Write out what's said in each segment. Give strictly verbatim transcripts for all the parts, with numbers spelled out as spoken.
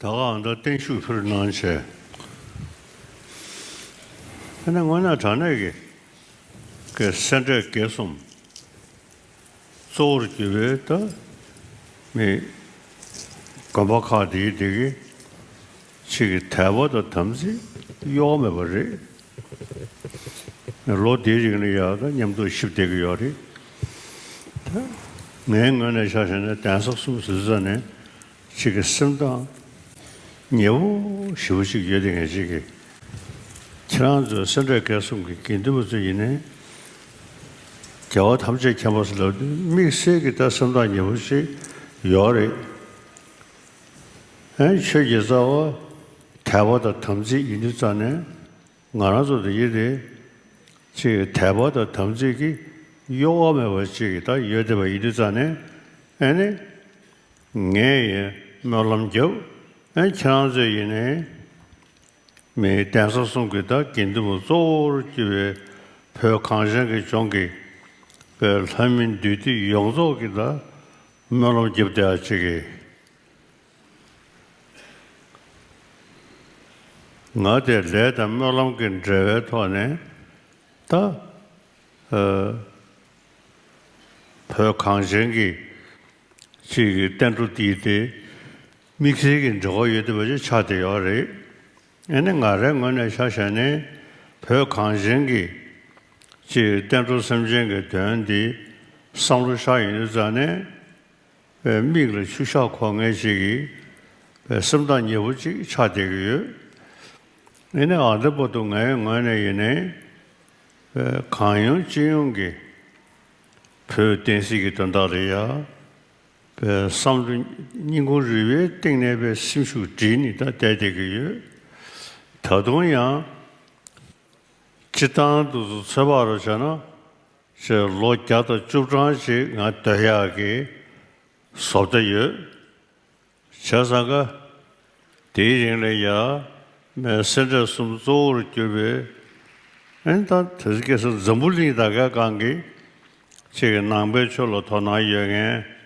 ད་ག་ཨ་མདའ་བརྟན་བཞུགས་ཕུལ་གནང་བྱས། ཨ་ནི་དངོས་གནས་དྲང་གནས་ཀྱི་ཀྱི་སེ་འབྲས་དགེ་གསུམ་གཙོ་བོར་གྱུར་པའི་ད་མི་དགོན་པ་ཁག་དེའི་དེ་གི་ཅིག་གི་དད་པ་དང་དམ་ཚིག་གཡོ་བ་མེད་པ་རེད། ལོ་འདིའི་རིང་ལ་ཡང་ད་མཉམ་དུ་གཤིབ་བསྡད་ཀྱི་ཡོད་རེད། ད་ངའི་ངོས་ནས་ཆ་བཞག་ན་གདན་ས་གསུམ་ཟེར་ཙམ་ནས་ཅིག་གི་སེམས་ཐག་ཉེ་བོ་ཞེ་པོ་ཅིག་ཡོད་དེ། ངས་ཅིག་གི་ཁྱེད་རང་ཚོའི་སེ་འབྲས་དགེ་གསུམ་གྱི་དགེ་འདུན་པ་ཚོ་ཡིན་ནའི། རྒྱལ་བ་ཐམས་ཅད་མཁྱེན་པ་ཟེར་ལབ་དུས་དམིགས་བསལ་གྱི་ད་སེམས་ཐག་ཉེ་བོ་ཞིག་ཡོད་རེད། ཨེ་ཆོས་ཀྱི་རྩ་བ་དད་པ་དང་དམ་ཚིག་ཡིན་དུས་ཙམ་ནས་ང་རང་ཚོ་དེ་ཡིན་ཏེ་ཅིག་དད་པ་དང་དམ་ཚིག་གི་གཡོ་བ་མེད་པ་ཅིག་ད་ཡོད་བསྡད་པ་ཡིན་དུས་ཙམ་ནས། ཨེ་ནི་ངས་ཡང་སྨོན་ལམ་བརྒྱབ། ཨེ་ཁྱེད་རང་ཚོས་ཡིན་ནའི་མི་གདན་ས་གསུམ་གྱི་ད་དགེ་འདུན་པ་གཙོ་བོར་གྱུར་པའི་བོད་གངས་ཅན་གྱི་ལྗོངས་ཀྱི་པའི་ལྷ་མི་འདུས་སྡེ་ཡོངས་རྫོགས་ཀྱི་ད་སྨོན་ལམ་བརྒྱབ་བསྡད་ཡ་ཅིག་གི། ང་དེ་ལས་དང་སྨོན་ལམ་གྱི་འབྲེལ་བའི་ཐོག་ནས་ད་ཨ་བོད་གངས་ཅན་གྱི་ཅིག་གི་བསྟན་འགྲོ་འདི་དེ་དམིགས་བསལ་གྱི་འབྲེལ་བ་ཡོད་བསྡད་པ་ཅིག་ཆགས་བསྡད་ཡོད་རེད། ཨ་ནི་ང་རའི་ངོས་ནས་ཆ་བཞག་ནས་བོད་གངས་ཅན་གྱི་ཅིག་བསྟན་འགྲོ་སེམས་ཅན་གྱི་དོན་འདི་བསམ་བློ་བཞག་ཡོང་དུས་ཙམ་ནས། པའི་མིག་ལ་ཆུ་ཤག་འཁོར་མཁན་ཞིག་གིས་པའི་སེམས་ཐག་ཉེ་བོ་ཅིག་ཆགས་བསྡད་ཀྱི་ཡོད། ཡིན་ནའི་ཨ་འདི་བར་དུ་ངའི་ངོས་ནས་ཡིན་ནའི་པའི་གང་ཡོང་ཅི་ཡོང་གིས་བོད་བསྟན་སྲིད་ཀྱི་དོན་དག་ལ་ཡ་པའི་བསམ་བློ་སྙིང་ཁུང་རུས་པའི་གཏིང་ནས་པའི་སེམས་ཤུགས་སྒྲིལ་ནས་ད་བསྡད་བསྡད་ཀྱི་ཡོད། ད་དུང་ཡང་སྤྱིར་བཏང་དུ་ཚོད་དཔག་རུ་བྱས་ན། ཞེས་ལོ་བརྒྱ་དང་བཅུ་གྲངས་ཤིག་ང་སྡོད་ཡག་གི་བཟོ་ལྟ་ཡོད། བྱས་ཙང་ཀ་དེའི་རིང་ལ་ཡ་མའི་སེ་འབྲས་གསུམ་གཙོ་བོར་གྱུར་པའི། ཨན་ད་དེ་སྐད་ས་འཛམ་བུ་གླིང་ད་གའི་སྒང་གི་ཅིག་གི་ནང་པའི་ཆོས་ལ་དོ་སྣང་ཡོད་མཁན་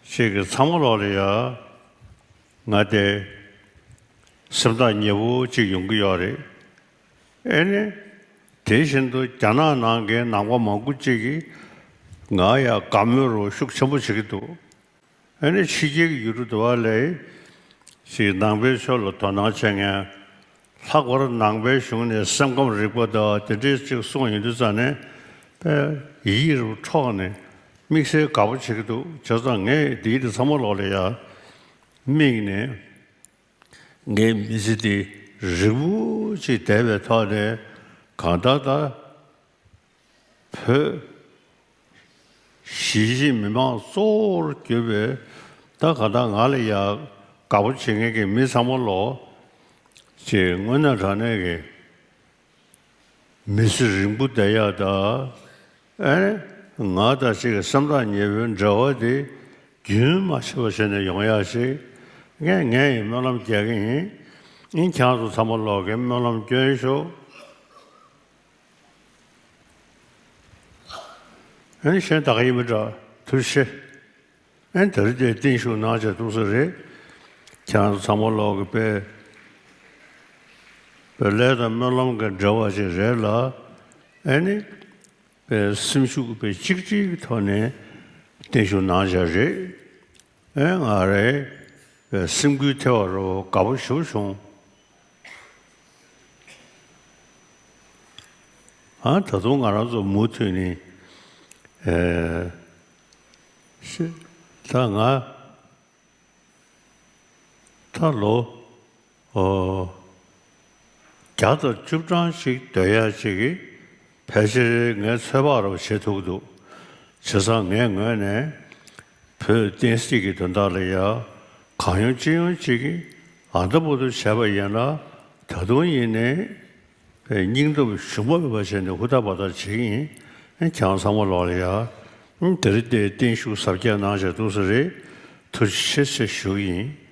ཅིག་གི་ཚང་མ་ལོག་ལ་ཡ་ང་དེ་སེམས་ཐག་ཉེ་བོ་ཅིག་ཡོང་གི་ཡོད་རེད། ཨེ་ནི། དེ་བཞིན་དུ་རྒྱ་ནག་ནང་གི་ནང་པ་མང་པོ་ཅིག་གིས་ང་ཡ་དགའ་མོས་རུ་ཤུགས་ཆེན་པོ་བྱེད་ཀྱི་འདུག་ཨེ་ནི་ཕྱི་རྒྱལ་གྱི་ཡུལ་གྲུ་དུ་བ་ལས་ཞིག་ནང་པའི་ཆོས་ལ་དོ་སྣང་བྱེད་མཁན། ལྷག་པར་ནང་པའི་གཞུང་ནས་སེམས་ཁམས་རིག་པ་དང་དེ་འདྲས་ཅིག་གསུངས་ཡོང་དུས་ཙང་ནས་དཔེ་ཡིད་རུ་འཕྲོག་ནས་དམིགས་བསལ་དགའ་པོ་བྱེད་ཀྱི་འདུག་བྱས་ཙང་ངས་འདིའི་དེ་ཚང་མ་ལོག་ལ་ཡ་དམིགས་ནས། ངའི་མི་ཚེ་འདི་རིང་པོ་ཅིག་བསྡད་པའི་ཐོག་ནས་གང་ལྟར་ད་བོད་གཞིས་བྱེས་མི་མང་གཙོ་བོར་གྱུར་པའི་ད་གང་ལྟར་ང་ལ་ཡ་དགའ་པོ་བྱེད་མཁན་གྱི་མི་ཚང་མ་ལོག་ཅིག་དངོས་གནས་དྲང་གནས་ཀྱི་མི་ཚེ་རིང་པོ་བསྡད་ཡག་དང་། ཨེ་ང་དང་ཅིག་གི་སེམས་ཐག་ཉེ་བོའི་འབྲེལ་བ་དེ་རྒྱུན་མ་ཆད་པ་བྱས་ནས་ཡོང་ཡག་ཞིག་ངས་ངས་ཡི་སྨོན་ལམ་རྒྱག་གི་ཡིན། ཨིན་ཁྱེད་རང་ཚོ་ཚང་མ་ལོག་གི་སྨོན་ལམ་སྐྱོན་ཤོག་ཨེ་གཞན་ད་ག་ཡིན་མི་འདྲ་ཐུགས་རྗེ་ཆེ། ཨེ་དེ་རིང་དེ་བརྟན་བཞུགས་གནང་བྱས་འདུག་ས་རེད། ཁྱེད་རང་ཚོ་ཚང་མ་ལོག་གི་དཔེ་དཔེ་ལས་དང་སྨོན་ལམ་གྱི་འབྲེལ་བ་ཞིག་རེད་ལ། ཨེ་ནི། པའི་སེམས་ཤུགས་པའི་གཅིག་སྒྲིལ་གྱི་ཐོག་ནས་བརྟན་བཞུགས་གནང་བྱ་རེད། ཨེ་ང་རའི་པའི་སེམས་འགུལ་ཐེབས་པ་རུ་དགའ་པོ་ཞེ་པོ་བྱུང་། ཨ་ད་དུང་ང་རང་ཚོ་མུ་མཐུད་ནས་ཨེ་ཤི་ད་ང་ད་ལོ་ཨོ་བརྒྱ་དང་བཅུ་གྲངས་ཤིག་སྡོད་ཡ་ཅིག་གིས་ཕལ་ཆེར་ངས་ཚོད་དཔག་རོགས་བྱེད་ཐུབ་ཀྱི་འདུག་བྱས་ཙང་ངའི་ངོས་ནས་བོད་བསྟན་སྲིད་ཀྱི་དོན་དག་ལ་ཡ་གང་ཡོང་ཅི་ཡོང་ཅིག་གིས་ཨ་འདྲ་པོ་དུ་བྱས་པ་ཡིན་ན་ད་དུང་ཡིན་ནའི་པའི་སྙིང་སྟོབས་ཞུམ་པ་མེད་པ་བྱས་ནས་ཧུར་ཐག་འབད་ཐག་བྱེད་ཀྱི་ཡིན། ཁྱེད་རང་ཚང་མ་ལོག་ལ་ཡ། དེ་རིང་འདིར་བརྟན་བཞུགས་གཟབ་རྒྱས་གནང་བྱས་འདུག་ས་རེད། ཐུགས་རྗེ་ཆེ་ཞུ་གི་ཡིན།